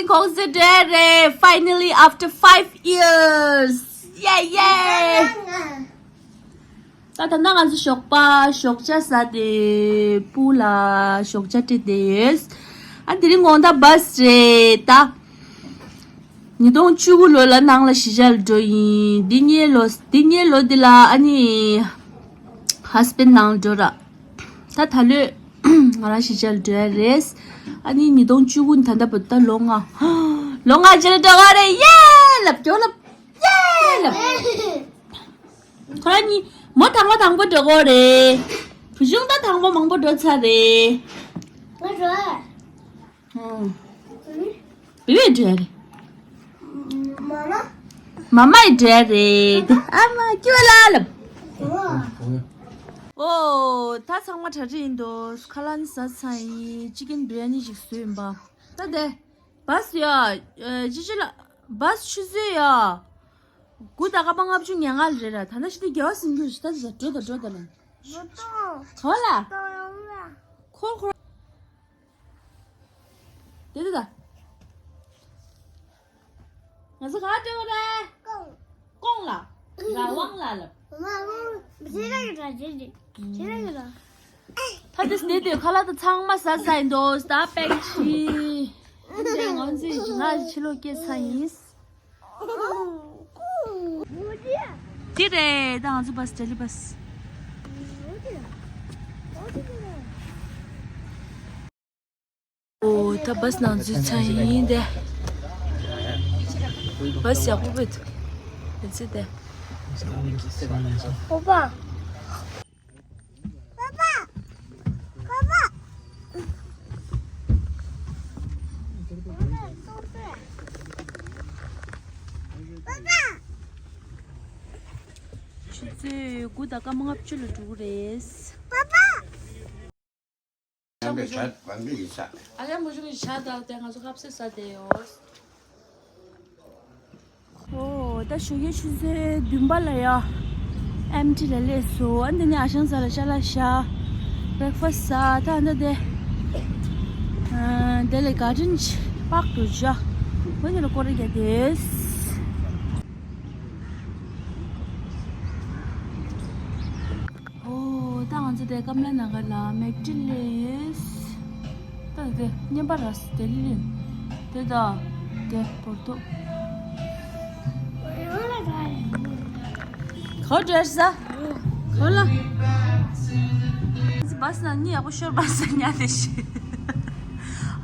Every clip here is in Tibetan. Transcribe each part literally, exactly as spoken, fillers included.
ཁོང་ཚོ་འདྲེ་རེད། Finally, after five years. Yeah, yeah. ད་ད་ལྟ་ང་ཚོ་ཞོགས་པ་ཞོགས་ཇ་ཟ་དེ་སྤུ་ལ་ཞོགས་ཇ་སྤྲད་དེ་ཡོད། ཨ་དེ་རིང་དགོང་དག་བྷ་སི་རེད་ད། ཉིས་སྟོང་བཅུ་དགུ་ལོ་ལ་ནང་ལ་གཞིས་ཆགས་ལ་འགྲོ་ཡིན། འདི་སྔོན་ལོ་འདི་སྔོན་ལོ་འདི་ལ་ཨ་ནི་ཧ་སི་བྷེན་ནང་ལ་འགྲོ་ར། ད་ད་ལོས་ང་རང་གཞིས་ཆགས་ལ་འགྲོ་ཡ་རེད། ཨ་ནི་ཉིས་སྟོང་བཅུ་དགུ་ནས་ད་ལྟ་བར་ད་ལོ་ལྔ། ལོ་ལྔ་རྗེས་ལ་འགྲོ་གི་རེད། ཡེ་ལབ་མགྱོགས་ལབ། ཡེ་ལབ། ཁོ་རང་གཉིས་མོ་དང་པོ་དང་པོ་འགྲོ་གི་རེད། བུ་ཆུང་ད་དང་པོ་མང་པོ་འགྲོ་ཚར་རེད། ང་འགྲོ། ཨང་། བེ་བེ་འགྲོ་ཡ་རེད། མ་མ། མ་མ་ཡི་འགྲོ་ཡ་རེད། ཨ་མ་སྐྱོ་ལ་ལབ། ཨོ། ད་ཚང་མ་གྲ་སྒྲིག་ཡིན་འདུག་ཁ་ལག་ནི་ཟ་ཚར་ཡིན། ཅི་ཀེན་བི་རི་ཡ་ནི་ཞིག་བཟོས་ཡིན་པ། ད་དེ། བྷ་སི་ཡ། ཨ་ཅི་ཅི་ལ། བྷ་སི་ཆུ་ཚོད་ཡ། དགུ་དང་སྐར་མ་ལྔ་བཅུ་ང་ལྔ་ལ་རེད་ར། ད་ནི་ཤི་ཏི་རྒྱལ་བ་སེམས་རྒྱུད་ཞིག་ད་ཅི་ད་འགྲོ་ད་འགྲོ་ད་ལ། ག་བ་ལ། ཁོ་ཁོ། དེ་དེ་ད། ང་ཚོ་ག་འགྲོ་རེད། ཀོང་། ཀོང་ལ། ར་ཝང་ལ་ལབ། མ་ཀོང་། ཇེ་ར་གི་ར་ཇེ་ཇེ། ཇེ་ར་གི་ར། ད་དེ་སྟེ་དེ་ཁ་ལག་ད་ཚང་མ་ཟ་ཟ་ཡིན་འདུག་ད་པེག་ཤི། འདི་ང་ཚོས་ང་ཕྱི་ལོགས་སྐྱེལ་ཚར་ཡིན། འདི་རེད་ད་ང་ཚོ་བྷ་སི་ལྡི་ལི་བྷ་སི། ཨོ་ད་བྷ་སི་ནང་འཛུལ་ཚར་ཡིན་ཏེ། བྷ་སི་ཡག་པོ་བེད་འདུག་ཡིན་ཚེ་ཏེ། ཨོ་པ། པ་པ། པ་པ། པ་པ། ཆུ་ཚོད་དགུ་དང་སྐར་མ་ལྔ་བཅུ་ལ་འགྲོ་གི་རེད། པ་པ། ཨ་ལེ་མུ་ཆུང་གི་ཇ་དང་དེ་ང་ཚོ་ཁ་ཟས་ཟ་བསྡད་ཡོད། ཨོ་ད་ཞོགས་ཀའི་ཆུ་ཚོད་བདུན་པ་ལ་ཡ་ཨེམ་ཊི་ལ་སླེབས་སོང་། ཨ་འདི་ནས་ཨ་ཞང་ཟ་ལ་ཤ་ལ་ཤ་བྷེག་ཕ་སི་ཟ། ད་ཨ་འདི་དེ་དེ་ལས་ག་ཏྲིན་པག་ཏུ་ཇ་འོ་དེ་ལ་སྐོར་ར་རྒྱག་དེས། ཨོ་ད་ང་ཚོ་དེ་ཀམ་ལ་ན་གར་ལ་མེག་ཌི་ལེས། ད་དེ་བརྙན་པར་ར་སི་དེ་ལིན་དེ་ད་དེ་བོར་ཏོ། ག་བ་འདྲ་ས། ག་བ་ལ། བྷ་སི་ན་ནི་ཡག་པོ་ཤོར་བྷ་སི་ཉལ་དེ་ཤི།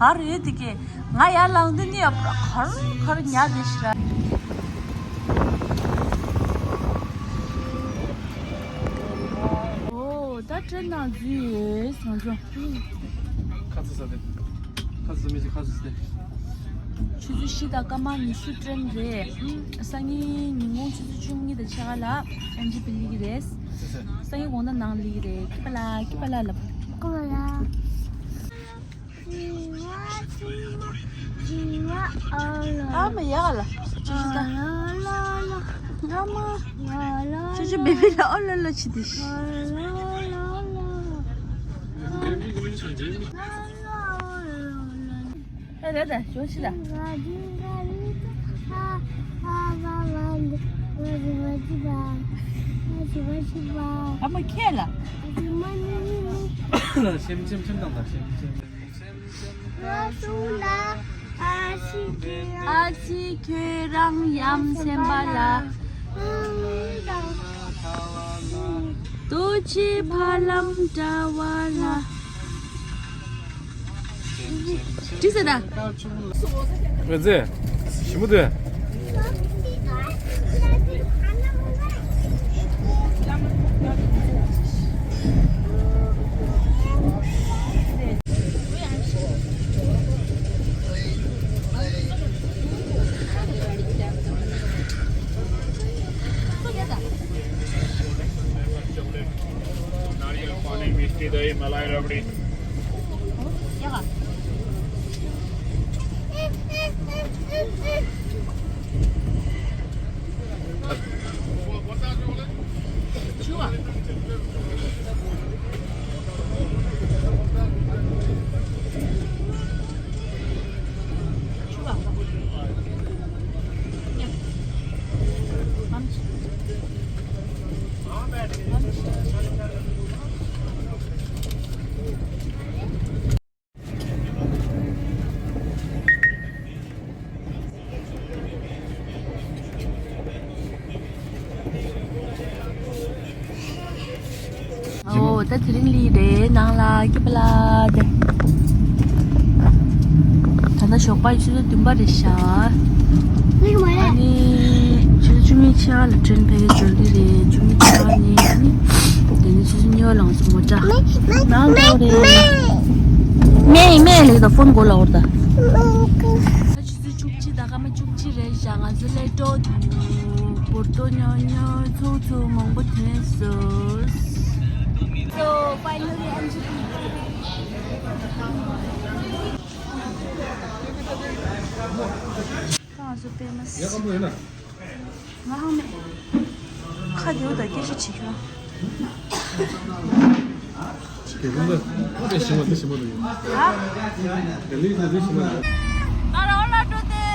ཨ་རེད་དེ་གས་ང་ཡར་ལངས་དུས་ནི་ཡག་པོ་གར་གར་ཉལ་དེ་ཤི་ར། ཨོ་ད་ཏྲེན་ནང་འཛུལ་ཡོད་ང་ཚོ། ཁ་ཚ་ས་དེ། ཁ་ཚ་མི་ཚེ་ཁ་ཚ་སྟེ། ཆུ་ཚོད་བཞི་དང་སྐར་མ་ཉི་ཤུ་ཏྲེན་རེད། སང་ཉིན་ཉིན་གུང་ཆུ་ཚོད་བཅུ་གཉིས་དང་ཕྱེད་ཀ་ལ་ཨེམ་ཆི་པི་ལི་གི་རེད། སང་ཉིན་དགོང་དག་ནང་ལི་གི་རེད། ཀི་པ་ལ་ཀི་པ་ལ་ལབ། ཀི་པ་ལ། ཨ་མ་ཡ་ལ། ཆུ་ཆུ་ད། ཨ་མ། ཆུ་ཆུ་བེ་བི་ལ་ཨོ་ལ་ལ་ཆི་དི་ཤི། ཨ་རེད་ད་ཞོ་ཆི་ད། ཨ་མ་ཁྱེད་ལ། ལ་སེམས་སེམས་སེམས་དང་ལ་སེམས་སེམས། ཨ་ཙི་ཁྱོད་རང་ཡ་མཚན་པ་ལ། ཏུ་ཅི་ཕ་ལམ་དྲ་བ་ལ། ཅི་ཟེར་ད། ཨེ་ཙེ། ཞི་མོ་དེ། नारियल पानी, मिष्टी दही, मलाई रबड़ी। ད་དེ་རིང་ལི་རེད། ནང་ལ་སྐྱིད་པ་ལ་དེ། ད་ལྟ་ཞོགས་པ་ཆུ་ཚོད་བདུན་པ་རེད་ཤག་ཨ་ནི་ཆུ་ཚོད་བཅུ་གཉིས་ཕྱེད་ཀ་ལ་ཊེན་ཕ་གི་འབྱོར་གི་རེད། བཅུ་གཉིས་ཕྱེད་ཀ་ནི་ཨ་ནི་དེ་ནི་ཆུ་ཚོད་གཉིས་པ་ལ་ང་ཚོ་མོ་ཊ་ནང་འགྲོ་རེད། མེ་ཡི་མེ་ལེགས་ད་ཕོན་གོ་ལ་འོར་ད། ཆུ་ཚོད་བཅུ་གཅིག་དང་སྐར་མ་བཅུ་གཅིག་རེད་ཤག་ང་ཚོ་སླེབས་འགྲོ་འདུག་བོར་ཏོ་ཉོ་ཉོ་ཚུགས་ཚུགས་མང་པོ་ཐོན་སོང་། So finally, Anjali. ང་ཚོ་པད་མ་སི། ང་ཧང་མེད། ཁ་རྡེའུ་དང་སྐད་ཆ་བྱེད་ཁྱོད། དེ་རིང་ལ་དེ་ཞིམ་པོ་དེ་ཞིམ་པོ་འདུག་ཧ། དེ་ལས་དེ་ལས་ཞིམ་པོ་འདུག་ད་རང་ལ་འགྲོ་དེ།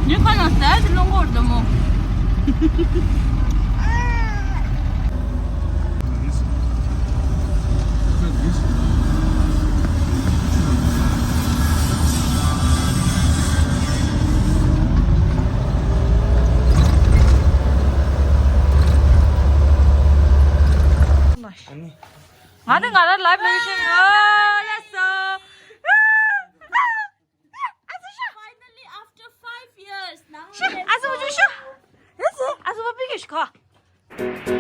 ཉི་ཁ་ལ་ཟས་སུ་སློང་གོ་རེད་མོ། ང་ནི་ང་རང་ལའིབ་ལོ་ཤེས་ཡོད་ལ་སོ། Finally, after five years, now ཤ་ཨ་ཟོ་བ་ཇུ་ཤ། ཨ་ཟོ་བ་པི་ཀེ་ཤ་ཁ།